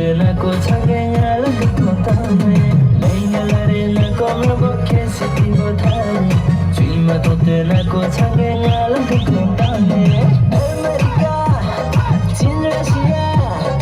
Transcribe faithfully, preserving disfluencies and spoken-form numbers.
Nako change ngal ko tame, lei ngalare nako mebo kesi tibo thare. Chima tote nako change ngal ko tame.